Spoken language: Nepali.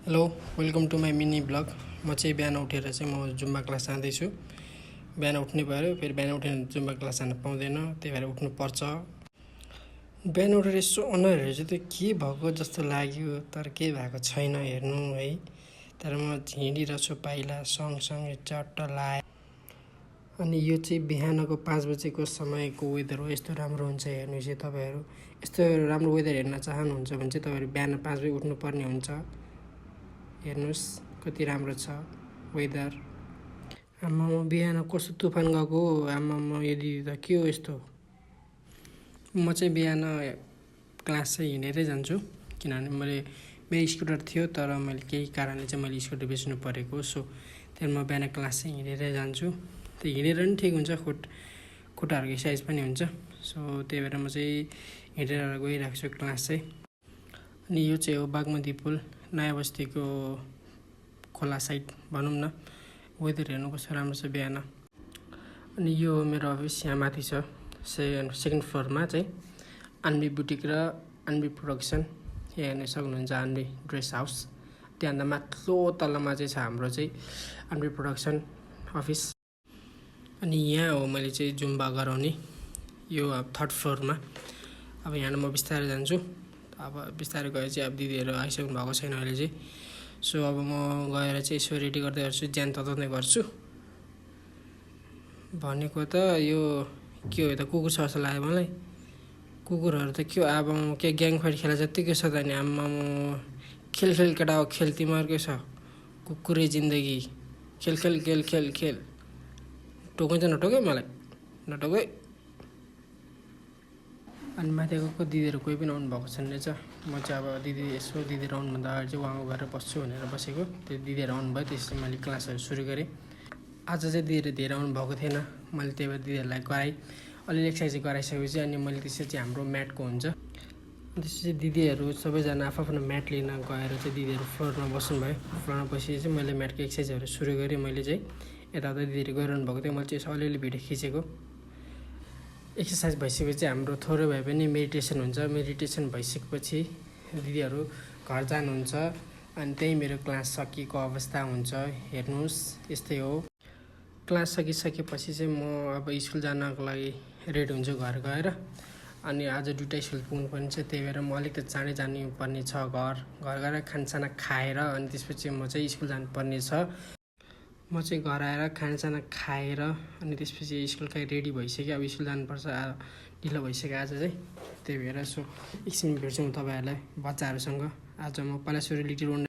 Hello welcome to my mini blog. म चाहिँ बिहान उठेर चाहिँ म जुम्बा क्लास जाँदैछु। बिहान उठ्नै पऱ्यो, फेरि बिहान उठेर जुम्बा क्लास जान पाउँदैन, त्यही भएर उठ्नुपर्छ। बिहान उठेर यसो अनुहारहरू चाहिँ त्यो के भएको जस्तो लाग्यो, तर केही भएको छैन हेर्नु है। तर म हिँडिरहेको छु पाइला सँगसँगै चट्ट लाए। अनि यो चाहिँ बिहानको 5 बजेको समयको वेदर हो। यस्तो राम्रो हुन्छ हेर्नुहोस् तपाईँहरू। यस्तो राम्रो वेदर हेर्न चाहनुहुन्छ भने चाहिँ तपाईँहरू बिहान 5 बजे उठ्नुपर्ने हुन्छ। हेर्नुहोस् कति राम्रो छ वेदर। आमामा बिहान कस्तो तुफान गएको, आमामा यदि त के हो यस्तो। म चाहिँ बिहान क्लास चाहिँ हिँडेरै जान्छु, किनभने मेरो स्कुटर थियो, तर मैले केही कारणले चाहिँ मैले स्कुटर बेच्नु परेको। सो त्यहाँदेखि म बिहान क्लास चाहिँ हिँडेरै जान्छु। त्यो हिँडेर पनि ठिक हुन्छ, खुट्टाहरूको एक्सर्साइज पनि हुन्छ। सो त्यही भएर म चाहिँ हिँडेर गइरहेको छु क्लास चाहिँ। अनि यो चाहिँ हो बागमती पुल, नयाँ बस्तीको खोला साइड भनौँ न। वेदर हेर्नु कस्तो राम्रो छ बिहान। अनि यो मेरो अफिस यहाँ माथि छ, सेकेन्ड फ्लोरमा चाहिँ आन्बी बुटिक र आन्बी प्रोडक्सन हेर्न सक्नुहुन्छ। आन्बी ड्रेस हाउस त्यहाँभन्दा माथिल्लो तल्लोमा चाहिँ छ हाम्रो चाहिँ आन्बी प्रोडक्सन अफिस। अनि यहाँ हो मैले चाहिँ जुम्बा गराउने, यो अब 3rd फ्लोरमा। अब यहाँ म बिस्तारै जान्छु। अब बिस्तारै गएर चाहिँ अब दिदीहरू आइसक्नु भएको छैन अहिले चाहिँ। सो अब म गएर चाहिँ यसो रेडी गर्दै गर्छु, ज्यान तताउँदै गर्छु। भनेको त यो के हो, त कुकुर छ जस्तो लाग्यो मलाई। कुकुरहरू त के हो, अब के ग्याङ फाइट खेला जत्तिकै छ त नि। आम्मा खेल केटा हो, खेल तिमीहरूकै छ। कुकुरै जिन्दगी, खेल खेल खेल खेल खेल। टोकिन्छ नटोके मलाई, नटोके। अनि माथि गएको दिदीहरू कोही पनि आउनु भएको छैन रहेछ। म चाहिँ अब दिदीहरू आउनुभन्दा अगाडि चाहिँ उहाँको गएर बस्छु भनेर बसेको। त्यो दिदीहरू आउनुभयो, त्यसपछि मैले क्लासहरू सुरु गरेँ। आज चाहिँ दिदीहरू धेरै आउनु भएको थिएन, मैले त्यही भएर दिदीहरूलाई गराएँ। अलिअलि एक्सर्साइज गराइसकेपछि अनि मैले त्यसपछि चाहिँ हाम्रो म्याटको हुन्छ, त्यसपछि दिदीहरू सबैजना आफ्नो म्याट लिन गएर चाहिँ दिदीहरू फ्लोरमा बस्नुभयो। फ्लोरमा बसेपछि चाहिँ मैले म्याटको एक्सर्साइजहरू सुरु गरेँ। मैले चाहिँ यताउता दिदीहरू गरिरहनु भएको थियो, मैले चाहिँ यसो अलिअलि भिडियो खिचेको। एक्सर्साइज भइसकेपछि हाम्रो थोरै भए पनि मेडिटेसन हुन्छ। मेडिटेसन भइसकेपछि दिदीहरू घर जानुहुन्छ। अनि त्यही मेरो क्लास सकिएको अवस्था हुन्छ। हेर्नुहोस् यस्तै हो। क्लास सकिसकेपछि चाहिँ म अब स्कुल जानको लागि रेडी हुन्छु घर गएर। अनि आज 2टा स्कुल पुग्नुपर्ने छ, त्यही भएर म अलिक त चाँडै जानुपर्ने छ घर गएर खानासाना खाएर। अनि त्यसपछि म चाहिँ स्कुल जानुपर्ने छ। म चाहिँ घर आएर खानासाना खाएर अनि त्यसपछि स्कुल कहीँ रेडी भइसक्यो। अब स्कुल जानुपर्छ, ढिलो भइसक्यो आज चाहिँ। त्यही भएर सो एकछिन भेट्छु म तपाईँहरूलाई बच्चाहरूसँग। आज म पहिला सुरु लिटिल वन्डर